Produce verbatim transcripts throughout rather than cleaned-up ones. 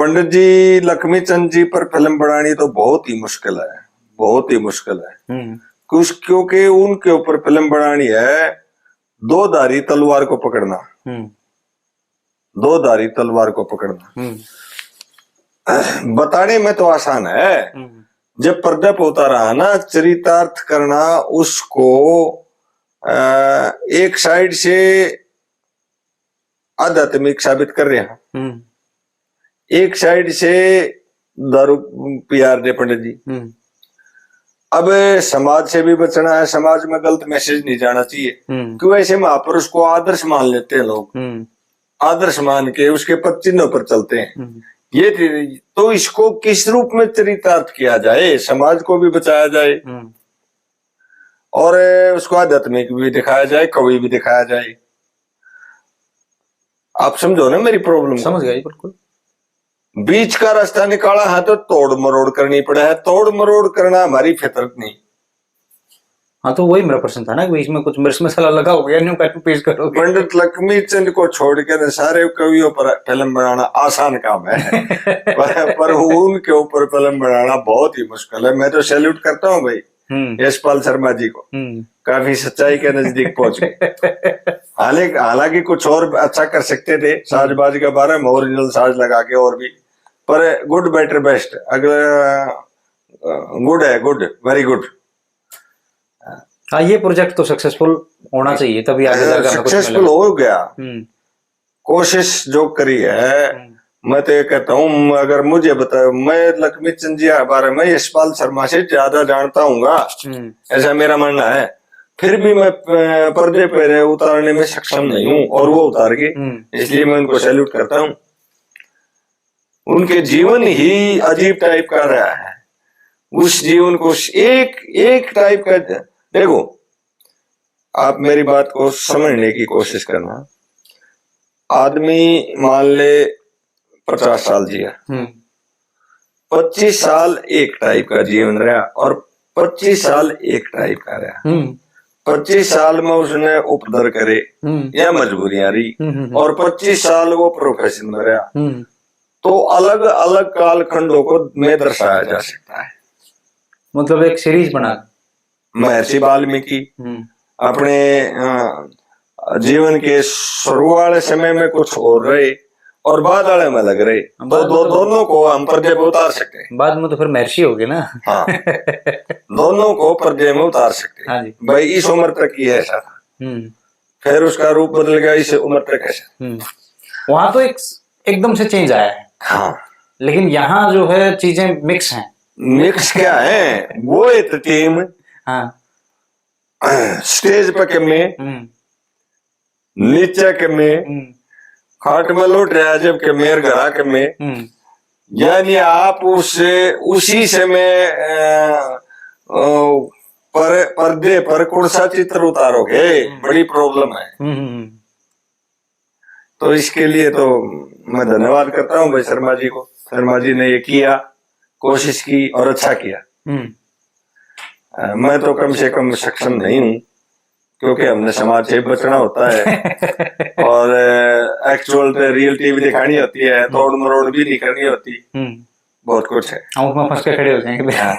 पंडित जी, लक्ष्मी चंद जी पर फिल्म बनानी तो बहुत ही मुश्किल है, बहुत ही मुश्किल है। हम्म। कुछ, क्योंकि उनके ऊपर फिल्म बनानी है दो धारी तलवार को पकड़ना। हम्म। दो धारी तलवार को पकड़ना। हम्म। बताने में तो आसान है, हम्म। जब पर्दे पे उतारा है ना, चरितार्थ करना, उसको अ, एक साइड से आध्यात्मिक साबित कर रहे हैं, हम्म। एक साइड से दारू पी रहे पंडित जी। हम्म। अब समाज से भी बचना है, समाज में गलत मैसेज नहीं जाना चाहिए, हम्म। क्यों ऐसे महापुरुष को आदर्श मान लेते हैं लोग, हम्म। आदर्श मान के उसके पद चिन्हों पर चलते हैं। हम्म। ये थी, तो इसको किस रूप में चरितार्थ किया जाए, समाज को भी बचाया जाए, हम्म। और उसको आध्यात्मिक भी दिखाया जाए, कवि भी दिखाया जाए। आप समझो ना मेरी प्रॉब्लम को। समझ गया जी, बिल्कुल। बीच का रास्ता निकाला है तो तोड़ मरोड़ करनी पड़े है। तोड़ मरोड़ करना हमारी फितरत नहीं। हाँ, तो वही मेरा प्रश्न था ना कि इसमें कुछ मिर्च मसाला लगा हो गया, न्यू काटू पेश करोगे। पंडित लक्ष्मी चंद को छोड़ के न सारे कवियों पर फिल्म बनाना आसान काम है, पर, पर उनके ऊपर फिल्म बनाना बहुत ही मुश्किल है। मैं तो सैल्यूट करता हूँ भाई हम्म। यशपाल शर्मा जी को, हम्म। काफी सच्चाई के नजदीक पहुंच गए। हालांकि, हालांकि कुछ और अच्छा कर सकते थे, साजबाज के बारे में, ओरिजिनल साज लगा के और भी, पर गुड, बेटर, बेस्ट, अगर गुड है, गुड, वेरी गुड। हाँ, ये प्रोजेक्ट तो सक्सेसफुल होना चाहिए, तभी आगे जाकर हमें कुछ सक्सेसफुल मिलेगा। हो गया। हम्म। कोशिश जो करी है, हम्म। मैं तो ये कहता हूँ, अगर मुझे बताओ, मैं लक्ष्मी चंद जी के बारे में यशपाल शर्मा से ज्यादा जानता हूँगा, हम्म। ऐसा मेरा मानना है। फिर भी मैं, अ, पर्दे पर उतारने में सक्षम नहीं हूँ, और वो उतार गए, हम्म। इसलिए मैं उनको सैल्यूट करता हूँ। उनके जीवन ही अजीब टाइप का रहा है। उस जीवन को एक, एक टाइप का, देखो, आप मेरी बात को समझने की कोशिश करना। आदमी मान ले पचास साल जिया, हम्म। पच्चीस साल एक टाइप का जीवन रहा और पच्चीस साल एक टाइप का रहा। हम्म। पच्चीस साल में उसने उपद्रव करे हम्म। या मजबूरियां रही, हम्म, हम्म, हम्म। और पच्चीस साल वो प्रोफेशन में रहा। हम्म। तो अलग-अलग कालखंडों को में दर्शाया जा सकता है। मतलब एक सीरीज बना। महर्षि वाल्मीकि हम्म। अपने, अ, जीवन के शुरू वाले समय में कुछ और रहे और बाद वाले में अलग रहे, तो बाद में दो-, तो दोनों को हम पर्दे पर उतार सकते हैं। बाद में तो फिर महर्षि हो गए ना। हाँ। दोनों को पर्दे में उतार सकते हैं। हाँ जी। भाई, इस उम्र तक ये ऐसा था। हम्म। फिर उसका रूप बदल गया, इस उम्र तक ऐसा। हम्म। वहां तो एक, एकदम से चेंज आया है। हाँ। लेकिन यहाँ जो है चीजें मिक्स हैं। मिक्स क्या है? वो एक टीम हाँ। स्टेज पे कमे, हम्म। नीचे कमे, हम्म। खाट में लोट रहा जब के मेर घरा कमे। हम्म। यानी आप उस, उसी समय, अ, अ, पर, पर्दे पर कौन सा चित्र उतारोगे? हम्म। बड़ी प्रॉब्लम है। हम्म, हम्म, हम्म। तो इसके लिए तो मैं धन्यवाद करता हूँ भाई शर्मा जी को। शर्मा जी ने ये किया, कोशिश की और अच्छा किया। हम्म। अ, मैं तो कम से कम सक्षम नहीं हूँ, क्योंकि हमने समाज से बचना होता है। और, अ, एक्चुअल पे रियलिटी भी दिखानी होती है, हम्म। तोड़ मरोड़ भी नहीं करनी होती। हम्म। बहुत कुछ है। हम उसमें फंस के खड़े हो जाएंगे। हाँ।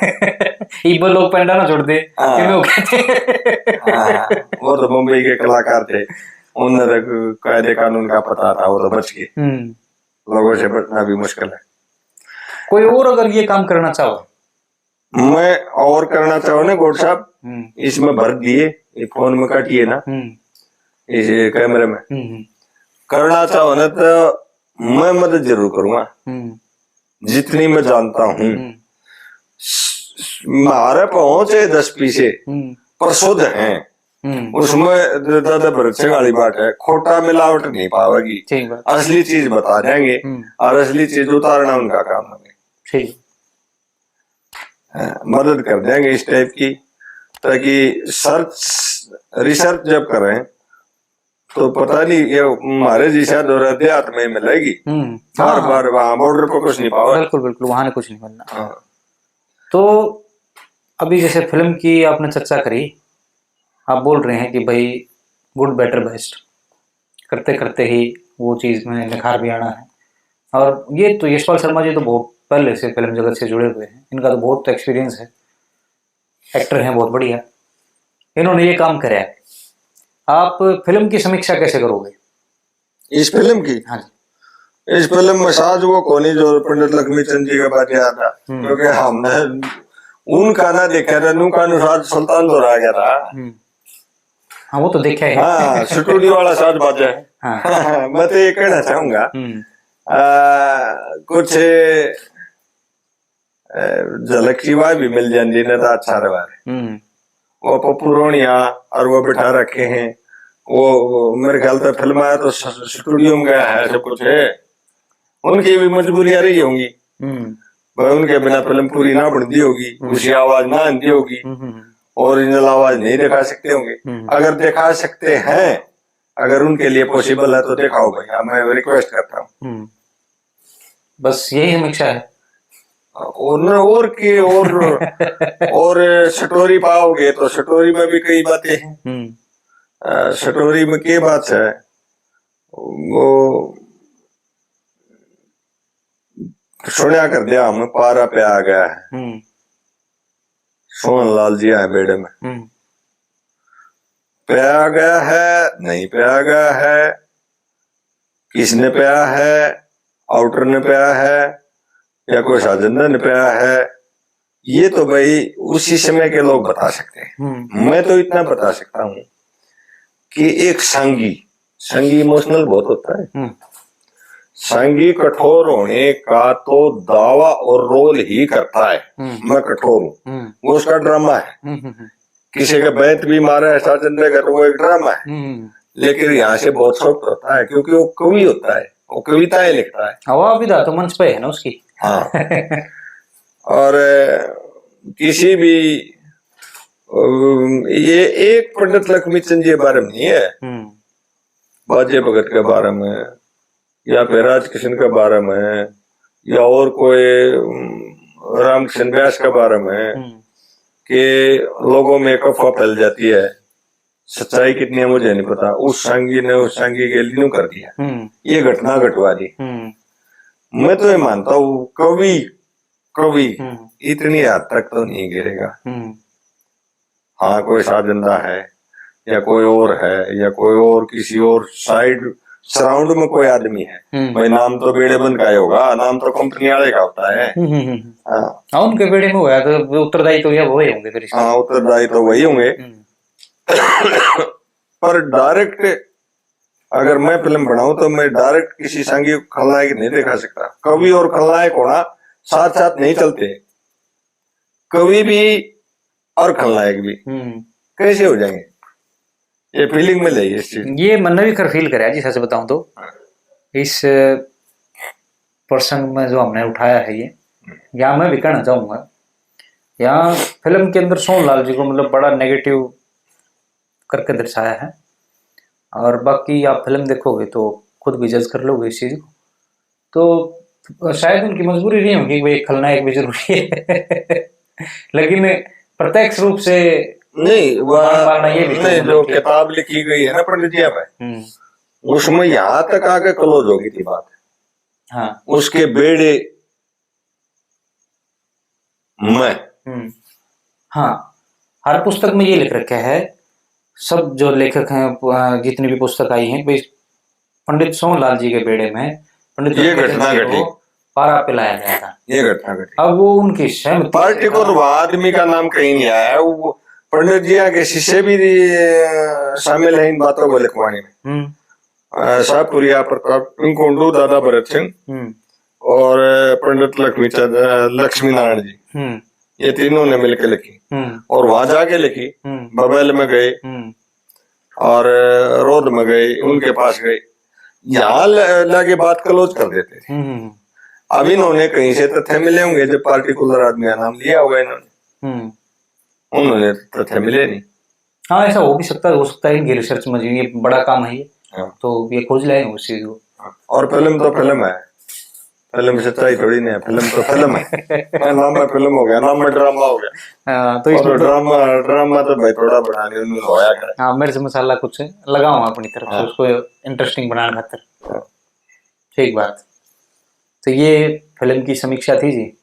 इब्बो लोग पेंडा ना छोड़ दे, हाँ। कि मैं वो कहते हैं। हाँ, वो तो बम्बई के कलाकार थे, उन्हें तो कायदे कानून का पता था, वो तो बच गए। हम्म। लोगों से बचना भी मुश्किल है। कोई और अगर ये काम करना चाहो? मैं और करना चाहो ना गोड साहब, हम्म। इसमें भर दिए, ये फोन में काटिए ना, हम्म। इस कैमरे में। हम्म, हम्म। करना चाहो ना तो मैं मदद जरूर करूंगा, हम्म। जितनी मैं जानता हूँ। हम्म। स-, स-, म्हारे पहुंचे दस पीसे, हम्म। पर शुद्ध हैं। हम्म। उसमें द-, दादा भरत सिंह वाली बात है, खोटा मिलावट नहीं पावेगी। ठीक बात। असली चीज बता देंगे हम्म। और असली चीज उतारना उनका काम है। ठीक। अ, मदद कर देंगे इस टाइप की, ताकि सर्च, रिसर्च जब करें तो पता नहीं ये हमारे जैसा जो अध्यात्म में मिलेगी। हम्म। बार हाँ। बार वहाँ बॉर्डर पर कुछ नहीं पावा। बिल्कुल, बिल्कुल, वहाँ ने कुछ नहीं मिलना। हाँ। तो अभी जैसे फिल्म की आपने चर्चा करी, आप बोल रहे हैं कि भाई गुड, बेटर, बेस्ट, करते करते ही वो चीज़ में निखार भी आना है। और ये तो यशपाल शर्मा जी तो बहुत पहले से फिल्म जगत से जुड़े हुए हैं, इनका तो बहुत एक्सपीरियंस है, एक्टर हैं बहुत बढ़िया, इन्होंने ये काम करा है। आप फिल्म की समीक्षा कैसे करोगे? इस फिल्म की? हाँ जी। इस फिल्म में साज वो कोनी जो पंडित लक्ष्मी चंद जी के बारे आता, हम्म। क्योंकि हमने उनका ना देखा था, उनका अनुसार सुल्तान दौरा गया था। हम्म। हाँ, वो तो देखा है। हाँ, स्टूडियो वाला साज बाजा है। हाँ। मैं तो ये कहना चाहूंगा, हम्म। आ, कुछ अ, झलक सी वाह भी मिल जाती ना तो अच्छा रहा। हम्म। वो पप्पू रोनिया और वो बिठा रखे हैं, वो, वो मेरे ख्याल से फिल्म आया तो स- स्टूडियो में गया है, सब कुछ है। उनकी भी मजबूरियां रही होंगी, हम्म। भाई उनके बिना फिल्म पूरी ना बनती होगी, हम्म। उसी आवाज ना आती होगी, हम्म, हम्म, ओरिजिनल आवाज नहीं दिखा सकते होंगे। हम्म। अगर दिखा सकते हैं, अगर उनके लिए पॉसिबल है तो दिखाओ भाई, मैं रिक्वेस्ट करता हूँ। हम्म। बस यही समीक्षा है। और न, और के और और स्टोरी पाओगे तो स्टोरी में भी कई बातें हैं। हम्म। अ, स्टोरी में के बात है, वो सुनया कर दिया हम, पारा पे आ गया है, हम्म। सोहन लाल जी आए बेड़े में, हम्म। पे आ गया है, नहीं पे आ गया है, किसने पे आ है, आउटर ने पे आ है या कोई साजन ने पे आ है, ये तो भाई उसी समय के लोग बता सकते हैं। हम्म। मैं तो इतना बता सकता हूँ कि एक संगी, संगी इमोशनल बहुत होता है। हम्म। संगी कठोर होने का तो दावा और रोल ही करता है, हम्म। मैं कठोर हूँ, हम्म। वो उसका ड्रामा है। हम्म, हम्म, हम्म। किसी के बैंत भी मारे साजन ने घर, वो एक ड्रामा है। हम्म। लेकिन यहाँ से बहुत सॉफ्ट होता है, क्योंकि वो कवि होता है, वो कविताएं लिखता है। हवा विधा तो मंच पे है ना उसकी। हाँ। और अ, किसी भी अम, ये एक पंडित लक्ष्मी चंद जी के बारे में नहीं है, हम्म। बाजे भगत के बारे में या फिर राजकिशन के बारे में या और कोई अम, रामकिशन व्यास के बारे में हम्म। कि लोगों में एक अफवाह फैल जाती है, सच्चाई कितनी है मुझे नहीं पता, उस संगी ने उस संगी के लिए यूं कर दिया, हम्म। ये घटना घटवा दी। हम्म। मैं तो ये मानता हूँ कवि, कवि हम्म। इतनी हद तक तो नहीं गिरेगा। हम्म। हाँ, कोई साजंदा है या कोई और है या कोई और किसी और साइड सराउंड में कोई आदमी है, हम्म। भाई नाम तो बेड़े बंद का ही होगा, नाम तो कंपनी वाले का होता है। हम्म, हम्म, हम्म। हाँ, हाँ, उनके बेड़े में हुआ तो उत्तरदायी तो ये वही होंगे फिर इसके। हाँ, उत्तरदायी तो वही होंगे। हम्म। पर डायरेक्ट अगर मैं फिल्म बनाऊं तो मैं डायरेक्ट किसी संगी को खलनायक नहीं दिखा सकता। कवि और खलनायक होना साथ साथ नहीं चलते, कवि भी और खलनायक भी हम्म। कैसे हो जाएंगे, ये फीलिंग मिल रही है इस चीज। ये मैंने भी खर फील करा जी, सच बताऊं तो। इस प्रसंग में जो हमने उठाया है ये, यहाँ मैं भी कहना चाहूंगा, यहाँ फिल्म के अंदर सोहनलाल जी को मतलब बड़ा नेगेटिव करके दर्शाया है, और बाकी आप फिल्म देखोगे तो खुद भी जज कर लोगे इस चीज को। तो शायद उनकी मजबूरी नहीं होगी कि भाई एक खलनायक भी जरूरी है। लेकिन प्रत्यक्ष रूप से नहीं, वह बाण मारना ये भी तो नहीं, मतलब जो कि किताब लिखी गई है ना पंडित जी पे, हम्म। उसमें यहाँ तक आके क्लोज हो गई थी बात, हाँ। उसके बेड़े में। हम्म। हाँ, हर पुस्तक में ये लिख रखा है, सब जो लेखक हैं, अ, जितनी भी पुस्तक आई हैं, भाई पंडित सोहनलाल जी के बेड़े में पंडित ये लक्ष्मी घटना चंद जी घटी। को पारा पिलाया गया था। ये घटना घटी। अब वो उनकी सहमति पार्टी को तो आदमी का नाम कहीं नहीं आया, वो पंडित जी के शिष्य भी अ, शामिल है इन बातों को लिखवाने में। हम्म। अ, शाहपुरिया प्रताप सिंह कोंडू, दादा भरत सिंह हम्म। और अ, पंडित लक्ष्मी चंद, अ, लक्ष्मी नारायण जी, हम्म। ये तीनों ने मिलकर लिखी हम्म। और वहां जाके लिखी। हम्म। बबैल में गए हम्म। और अ, रोध में गए, उनके पास गए, यहाँ ल- लाके बात क्लोज कर देते थे। हम्म। अब इन्होंने कहीं से तथ्य मिले होंगे, जब पार्टिकुलर आदमी का नाम लिया होगा इन्होंने, हम्म। उन्होंने तथ्य मिले नहीं। हाँ, ऐसा हो भी सकता है, हो सकता है इनकी रिसर्च में जो ये बड़ा काम है ये, हाँ। तो ये खोज लाए उस चीज को। और फिल्म तो फिल्म है, फिल्म सच्चाई थोड़ी नहीं है, फिल्म तो फिल्म है। नाम में फिल्म हो गया, नाम में ड्रामा हो गया। हाँ, तो और इसमें तो, ड्रामा, ड्रामा तो भाई थोड़ा बढ़ाने में होया करे। हाँ, मिर्च मसाला कुछ लगाओ अपनी तरफ से, हाँ। उसको इंटरेस्टिंग बनाने खातिर। हाँ। ठीक बात। तो ये फिल्म की समीक्षा थी जी।